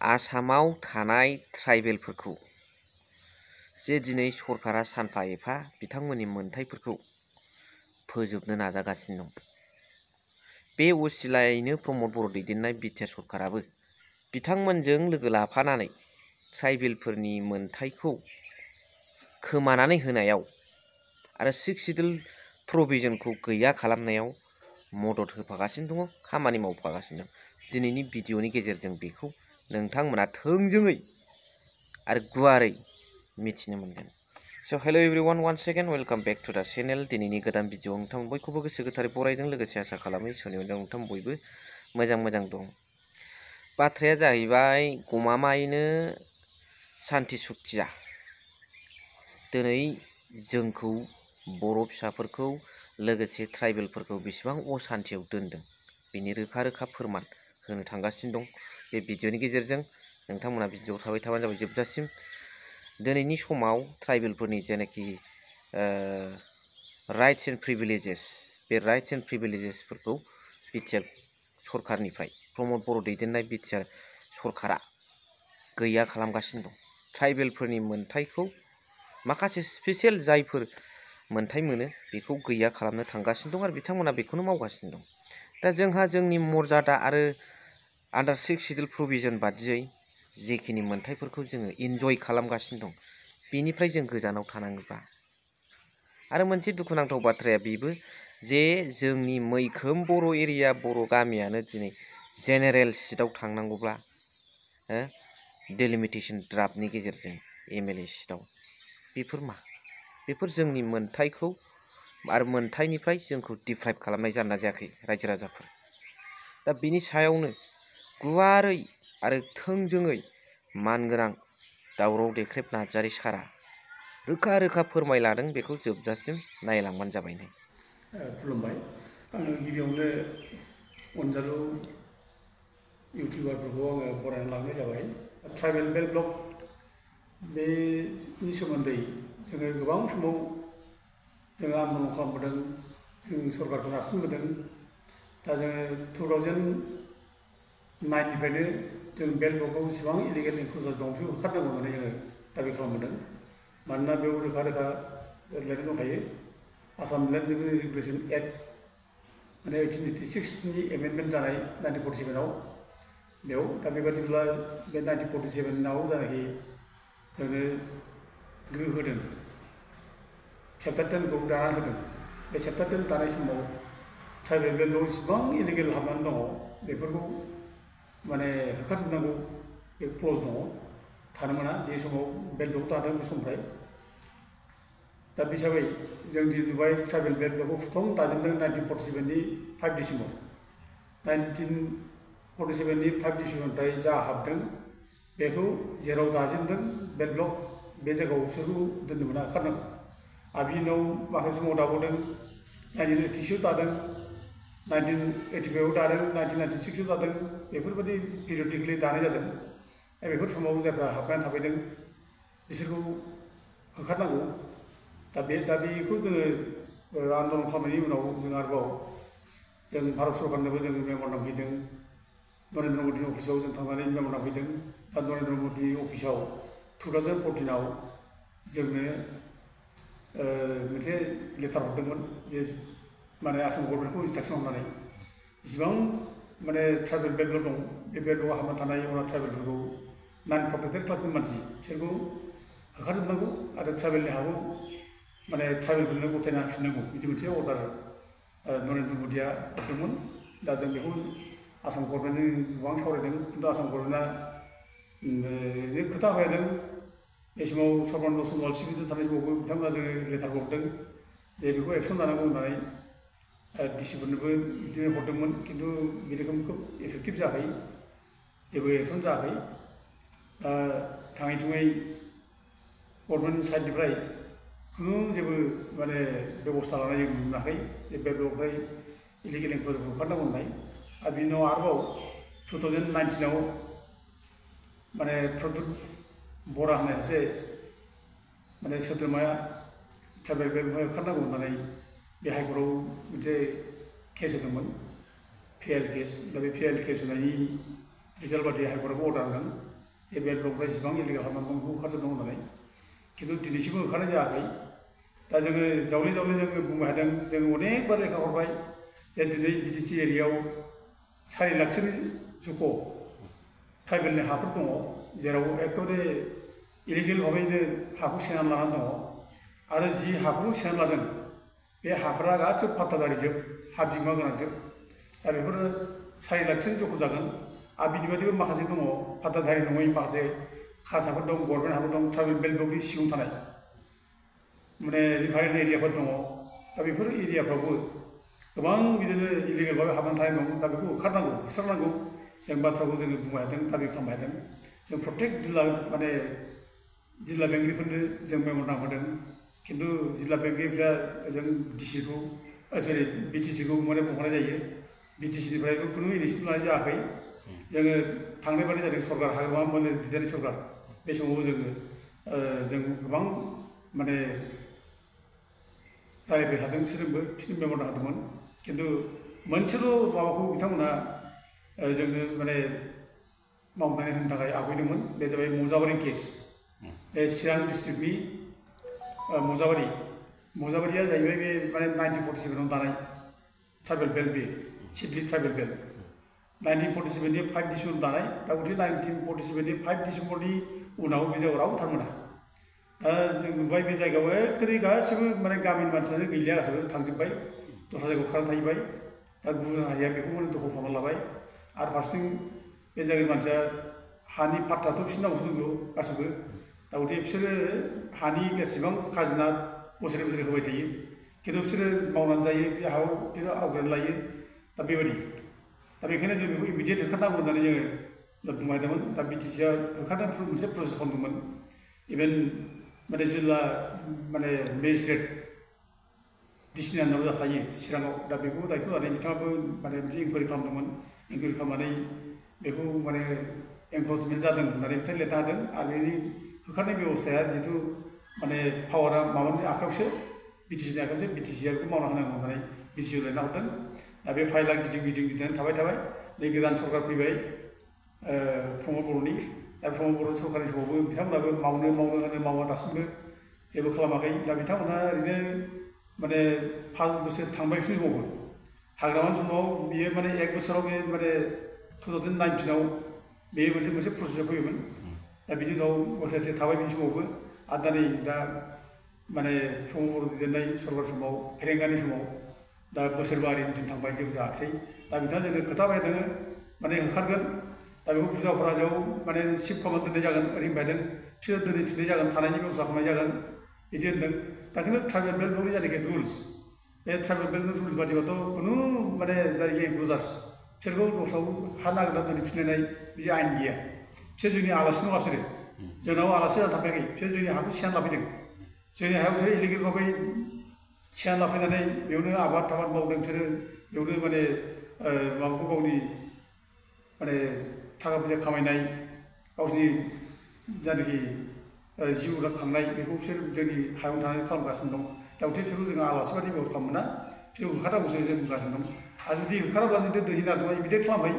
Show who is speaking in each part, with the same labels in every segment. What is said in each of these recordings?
Speaker 1: आसामाव थानाय ट्राइबेलफोरखौ जे दिनै सरकारा सानफा एफा बिथांमोननि मोनथायफोरखौ फोजोबनो नाजागासिनो दं। बे असिलायैनो प्रमद बर' दैदेननाय बिटिआर सरकाराबो बिथांमोनजों लोगो लाफानानै ट्राइबेलफोरनि मोनथायखौ खोमानानै होनायाव आरो 6 शिड्युल प्रभिजनखौ गैया खालामनायाव मदद होफागासिनो दङ, खामानि मावफागासिनो दं। दिनैनि भिडिअनि गेजेरजों बेखौ नोंथांमोना थोंजोङै आरो गुवारै मिथिनो मोनगोन। So' hello everyone, once second welcome back to the channel. दिनैनि गोदान भिडिअ नोंथां बयखौबो गोसो गोथारै बरायदों, लोगोसे आसा खालामो इसोरनि अननायाव नोंथां बयबो मोजां दं। बाथ्राया जाहैबाय गमामायैनो सान्ति सुक्तिया दिनै जोंखौ बर' फिसाफोरखौ लोगोसे ट्राइबेलफोरखौ बेसेबां असान्तियाव दोनदों बेनि रोखा रोखा फोरमान होनो थांगासिनो दं। बे भिडिअनि गेजेरजों नोंथांमोना भिडिअआव थाबाय थाबानो जाबाय जोबजासिम। दिनैनि समाव ट्राइबेलफोरनि जेनाखि राइट्स एन्ड प्रिभिलेजेस, बे राइट्स एन्ड प्रिभिलेजेसफोरखौ बिटिआर सरकारनिफ्राय प्रमद बर' दैदेननाय बिटिआर सरकारा गैया खालामगासिनो दं। ट्राइबेलफोरनि मोनथायखौ माखासे स्पेसियेल जायफोर मोनथाय मोनो बेखौ गैया खालामनो थांगासिनो दं आरो बिथांमोना बेखौनो मावगासिनो दं। दा जोंहा जोंनि मर्यादा आरो आन्डार 6 शिड्युल प्रभिजन बादियै जेखिनि मोनथायफोरखौ जोङो इन्जय खालामगासिनो दं बेनिफ्राय जों गोजानाव थानाङोबा आरो मोनसे दुखुनांथाव बाथ्राया बेबो जे जोंनि मैखोम बर' एरिया, बर' गामियानो दिनै जेनेरेल सिटआव थांनांगौब्ला डेलिमिटेसन ड्राफ्टनि गेजेरजों एमएलए सिटआव बेफोर जोंनि मोनथायखौ आरो मोनथायनिफ्राय जोंखौ डिप्राइभ खालामनाय जादोंना जायाखै रायजो राजाफोर। दा बिनि सायावनो गुवारै आरो थोंजोङै मानगोनां दावराव देख्रेब नार्जारी सारा रोखा रोखा फोरमायलादों। बेखौ जोबजासिम नायलांबानो जाबाय।
Speaker 2: खुलुमबाय। आङो गिबियावनो अनजालु इउटिउबारफोरखौ आङो बरायना लांनाय जाबाय। ट्राइबेल बेल्ट ब्लक बेनि सोमोन्दै जोङो गोबां समाव जोङो आन्दलन खालामबोदों, जों सरकारखौ नारसिनबोदों। दा जोङो 2009निफ्रायनो जों बेल्ट ब्लकआव जेसेबां इलिगेल इनक्ल'जार दं बेखौ होखारनांगौ होननानै जोङो दाबि खालामबोदों। मानोना बेयाव रोखा रोखा लिरनाय दंखायो, आसाम लेन्ड रेगुलेसन एक्ट माने 1886नि एमेन्डमेन्ट जानाय 1947आव बेयाव। दा बेबादिब्ला बे 1947आव जानाखि जोंनो गोहो होदों, चेप्टार 10खौ दानानै होदों। बे चेप्टार 10 दानाय समाव ट्राइबेल बेल्टआव जेसेबां इलिगेल हाबनानै दङ बेफोरखौ माने होखारजोबनांगौ बे क्लज दङ, थानो मोना। जे समाव बेल्ट ब्लक दादों बे समनिफ्राय। दा बे हिसाबै जों दिनै नुबाय ट्राइबेल बेल्ट ब्लकखौ प्रथम दाजेनदों 1947नि 5 डिसेम्बर। 1947नि 5 डिसेम्बरनिफ्राय जा हाबदों बेखौ जेराव दाजेनदों बेल्ट ब्लक बे जायगायाव बिसोरखौ दोननो मोना, होखारनांगौ। आरो बिनि उनाव माखासे समाव दाबावदों 1986आव दादों, 1985आव दादों, 1996आव दादों। बेफोरबायदि पिरियडिकेलि दानाय जादों। दा बेफोर समाव जायफ्रा हाबनानै थाफैदों बिसोरखौ होखारनांगौ। दा बेखौ जोङो आन्दलन खालामनायनि उनाव जों आरोबाव जों भारत सरकारनोबो जोङो मेम'रेन्डाम हैदों। नरेन्द्र मदिनि अफिसाव जों थांनानै मेम'रेन्डाम हैदों। दा नरेन्द्र मदि अफिसाव 2014आव जोंनो मोनसे लेटार हरदोंमोन जे माने आसाम गभर्नमेन्टखौ इन्सट्राक्सन हरनानै जेसेबां माने ट्राइबेल बेल्ट ब्लक दं बे बेल्ट ब्लकआव हाबना थानाय अना ट्राइबेलफोरखौ नन प्रटेक्टेड क्लासनि मानसि बिसोरखौ होखारजोबनांगौ आरो ट्राइबेलनि हाखौ माने ट्राइबेलफोरनो गथायना होफिननांगौ, बिदि मोनसे अर्डार नरेन्द्र मदिया हरदोंमोन। दा जों बेखौ आसाम गभर्नमेन्टजों गोबां सावरायदों, खिन्थु आसाम गभर्नमेन्टआ ओरैनो खोथा होदों। बे समाव सर्बानन्द सन'वाल चिफ मिनिस्टार थानाय समावबो बिथांमोना जोङो लेटार हरदों जे बेखौ एक्सन लानांगौ होननानै डिसिफोरनोबो बिदिनो हरदोंमोन। खिन्थु बे रोखोम खोब इफेक्टिभ जायाखै, जेबो एक्सन जायाखै। दा थाङै थुङै गभर्नमेन्ट साइडनिफ्राय खुनु जेबो माने बेबस्था लानाय जों मोनाखै जे बे ब्लकनिफ्राय इलिगेल इनक्ल'जारखौ होखारनांगौ होननाय। आरो बिनि उनाव आरोबाव 2019आव माने प्रद्युत बरा होननाय सासे माने सोद्रोमाया ट्राइबेल बेल्टनिफ्राय होखारनांगौ होननानै बे हाइकर्टआव मोनसे केस होदोंमोन, पिएल केस। दा बे पिएल केस होनायनि रिजाल्टबादि हाइकर्टआबो अर्डार होदों जे बे ब्लकफ्रा जेसेबां इलिगेल खालामनानै दं बेखौ होखारजोबनांगौ होननानै खिन्थु दिनैसिमबो होखारनाय जायाखै दा जोङो जावले जावले जोङो बुंबाय थादों जों अनेकबार लेखा हरबाय जे दिनै बिटिसि एरियायाव 4 लाखसोनि जुख' ट्राइबेलनि हाफोर दङ जेराव एखेबारे इलिगेल भाबैनो हाखौ सेनानै लानानै दङ आरो जि हाखौ सेनानै लादों बे हाफोरा गासिबो पाट्टादारिजोब हा बिगोमा गोनांजोब दा बेफोरो 4 लाखसोनि जख' जागोन आरो बिनि बादिबो माखासे दङ पाट्टादारि नङै माखासे खासाफोर दं गभर्नमेन्ट हाफोर दं ट्राइबेल बेल्ट ब्लकनि सिङाव थानाय माने रिभारेल एरियाफोर दङ दा बेफोर एरियाफ्रावबो गोबां बिदिनो इलिगेल भाबै हाबनानै थानाय दं दा बेखौ होखारनांगौ होस्रांनांगौ जों बाथ्राखौ जोङो बुंबाय थादों दाबि खालामबाय थादों जों प्रत्येक जिल्ला माने जिल्ला बेंगिरिफोरनो जों मेम'रेन्डाम होदों खिन्थु जिल्ला बेंगिरिफ्रा जों डिसिखौ सरि बिटिसिखौ माने बुंहरनाय जायो बिटिसिनिफ्रायबो खुनु इनिसियेटिभ लानाय जायाखै जोङो थांनायबादि जादों सरकार हाग्रामा मोननो दैदेननाय सरकार बे समाव जों गोबां माने रायज्लायबाय थादों बिसोरजोंबो बिसोरनो मेम'रेन्डाम होदोंमोन खिन्थु मोनसेल' माबाखौ बिथांमोना जोंनो माने मावनानै होनो थाखाय आवगायदोंमोन बे जाबाय मजाबारि केस बे चिरां डिस्ट्रिक्टनि मजाबारिया जाहैबाय बे माने 1947आव दानाय ट्राइबेल बेल्ट बे सिडली ट्राइबेल बेल्ट 1947नि 5 डिसेम्बर दानाय दा गथे 1947नि 5 डिसेम्बरनि उनाव बे जायगायाव रावबो थानो मोना दा जों नुबाय बे जायगायाव एखेबारे गासिबो माने गामिनि मानसियानो गैलिया गासिबो थांजोब्बाय दस्रा जायगायाव खारनानै थाहैबाय दा गुबुन हारिया बेखौ माने दखल खालामना लाबाय आरो फारसेथिं बे जायगानि मानसिया हानि पाट्टाथ' बिसोरनावसो दंजोबो गासिबो दा गथे बिसोरो हानि जेसेबां खाजोना बोसोरे बोसोरे होबाय थायो खिन्थु बिसोरो मावनानै जायो बे हायाव बिसोरो आवग्रिनानै लायो दा बेबायदि दा बेखायनो जों बेखौ इमिडियेट होखारनांगौ होननानै जोङो बुंबायदोंमोन दा बिटिसिआ होखारनो मोनसे प्रसेस खालामदोंमोन इभेन माने जिल्ला माने मेजिस्ट्रेट डिसिनि आन्दाराव जाखायो चिराङाव दा बेखौ दायथ' लानानै बिथाङाबो माने मोनसे इनकुवारि खालामदोंमोन इनकुवारि खालामनानै बेखौ माने एनक्रचमेन्ट जादों होननानै बिथाङा लिरनो हादों आरो बेनि होखारनाय बेबस्थाया जिहेतु माने पावारा माबानि आखायावसो बिटिसिनि आखायावसो बिटिसिआ बेखौ मावना होनांगौ होननानै बिटिसिआव लिरना हरदों दा बे फाइला गिदिंनानै थाबाय नै गोदान सरकार फैबाय प्रमद बर'नि दा प्रमद बर' सरकारनि समावबो बिथांमोनाबो मावनो मावा दासिमबो जेबो खालामाखै दा बिथांमोनहा ओरैनो माने 5 बोसोर थांबाय बिसोरनि समावबो हाग्रामानि समाव बियो माने 1 बोसोराव बे माने 2019आव बे मोनसे प्रसेसआव फैयोमोन दा बिनि उनाव बोसोरसे थाबाय बिनि समावबो आरो दा माने प्रमद बर' दैदेननाय सरकार समाव फेरेंगानि समाव दा बोसोरबारिनि दिन थांबाय जेबो जायाखिसै दा बिथाङा जोंनो खोथा बायदों माने होखारगोन दा बेखौ फुजा फराजायाव माने शिफ्ट खालामनानै दोननाय जागोन ओरैनो बायदों बिसोर दोनहैफिननाय जागोन थानायनि बेबस्था खालामनाय जागोन बिदि होनदों दा खिन्थु ट्राइबेल बेल्ट ब्लकनि जायनाखि रुल्स बे ट्राइबेल बेल्ट रुल्स बादिबाथ' खुनु माने जायखि एनक्ल'जार्स बिसोरखौ दस्रायाव हा नागिरनानै दोनहैफिननाय बिदि आयेन गैया बिसोर जोंनि आलासि नङा बिसोरो जोंनाव आलासि जाना थाफैयाखै बिसोर जोंनि हाखौ सेनानै लाफैदों जोंनि हायाव बिसोरो इलिगेल भाबै सेनानै लाफैनानै बेयावनो आबाद मावदों बिसोरो बेयावनो माने माबाखौ गावनि माने थाखा फैसा खामायनाय गावसिनि जायनाखि जिउ खांनाय बेखौ बिसोर जोंनि हायाव थानानै खालामगासिनो दं दा गथे बिसोरखौ जोङो आलासि बादि बेब'स्था खालामोना बिसोरखौ होखारनांगौसो जों बुंगासिनो दं आरो जुदि होखाराब्ला जुदि दोनहैनो हादोंबा इमिडियेट खालामबाय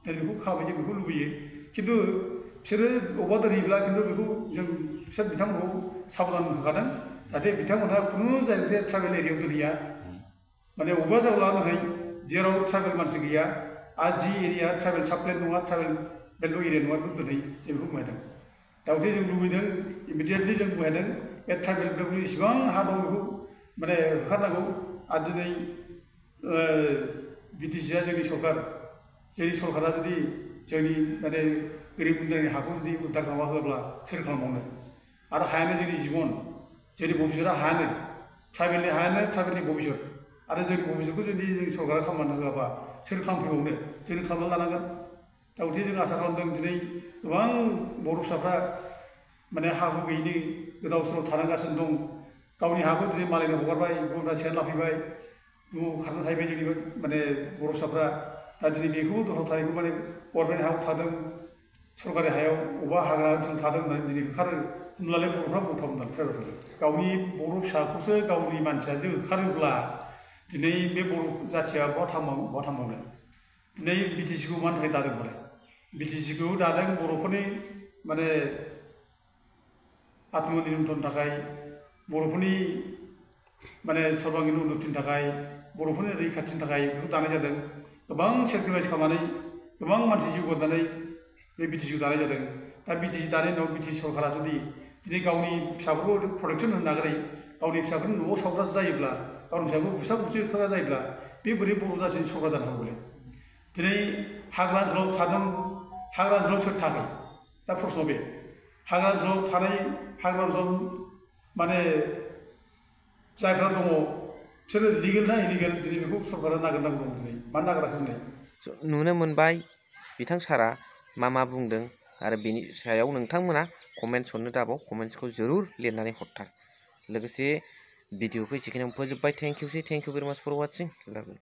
Speaker 2: जों बेखौ खालामबाय जों बेखौ लुबैयो खिन्थु बिसोरो अबेबा दोनहैब्ला खिन्थु बेखौ जों बिसोर बिथांमोनखौ साबधान होखादों जाहाथे बिथांमोनहा खुनु जायगायाव ट्राइबेल एरियायाव दोनहैया माने अबेबा जायगायाव लानानै जेराव ट्राइबेल मानसि गैया आरो जि एरिया ट्राइबेल साबप्लेन नङा ट्राइबेल बेल्ट एरिया नङा बेखौ दोनहै जों बेखौ बुंहैदों दा गथे जों लुबैदों इमिडियेटलि जों बुंहैदों बे ट्राइबेल बेल्टनि इसेबां हा दं बेखौ माने होखारनांगौ आरो दिनै बिटिसिआ जोंनि सरकारा जुदि जोंनि माने गोरिब गुन्द्रानि हाखौ जुदि उद्धार खालामना होआब्ला सोर खालामबावनो आरो हायानो जोंनि जिबन जोंनि भबिष्यतआ हायानो ट्राइबेलनि हायानो ट्राइबेलनि भबिष्यत आरो जोंनि भबिष्यतखौ जुदि जोंनि सरकारा खालामना होआबा सोर खालामफैबावनो जों खालामना लानांगोन दा गथे जों आसा खालामदों दिनै गोबां बर' फिसाफ्रा माने हा हु गैयिनि गोदाव सोराव थानांगासिनो दं गावनि हाखौ दिनै मालायनो हगारबाय गुबुनफ्रा सेनानै लाफैबाय न'आव खारना थाहैबाय जोंनि माने बर' फिसाफ्रा दा दिनै बेखौबो दस्राव थानायखौ माने गभर्नमेन्ट हायाव थादों सरकारि हायाव अबेबा हाग्रा ओनसोल थादों होननानै दिनै होखारो होनब्लालाय बर'फ्रा बथामोन ट्राइबेलफोरखौ गावनि बर' फिसाखौसो गावनि मानसियासो होखारोब्ला दिनै बे बर' जाथिया बहा थांबावनो दिनै बिटिसिखौ मानि थाखाय दादों होनबालाय बिटिसिखौ दादों बर'फोरनि माने आत्मनिर्भरनि थाखाय, बर'फोरनि माने सर्बांगिन उन्नतिनि थाखाय, बर'फोरनि रैखाथिनि थाखाय बेखौ दानाय जादों। गोबां सेक्रिफाइस खालामनानै गोबां मानसि जिउ गारनानै बे बिटिसिखौ दानाय जादों। दा बिटिसि दानायनि उनाव बिटिसि सरकारा जुदि दिनै गावनि फिसाफोरखौ प्रटेक्सन होनो नागारै गावनि फिसाफोरनि न'आव सावग्रासो जायोब्ला, गावनि फिसाखौ बुसा बुसि खालामग्रा जायोब्ला बे बोरै बर' जाथिनि सरकार जानो हागौलै? दिनै हाग्रा ओनसोलाव थादों, हाग्रा ओनसोलाव सोर थाखो? दा प्रश्न बे हाग्रा ओनसोलाव थानाय, हाग्रा ओनसोलाव माने जायफ्रा दङ बिसोरो लिगेल ना इलिगेल दिनै बेखौ सरकारा नागिरनांगौ दं। दिनै मानो नागिराखै दिनै?
Speaker 1: नुनो मोनबाय बिथां सारा मा बुंदों आरो बेनि सायाव नोंथांमोना कमेन्ट्स हरनो दाबाव, कमेन्ट्सखौ जरुर लिरनानै हरथार। लोगोसे भिडिअखौ एसेखिनियावनो फोजोब्बाय। थेंक इउ भेरि माच फर वाचिं।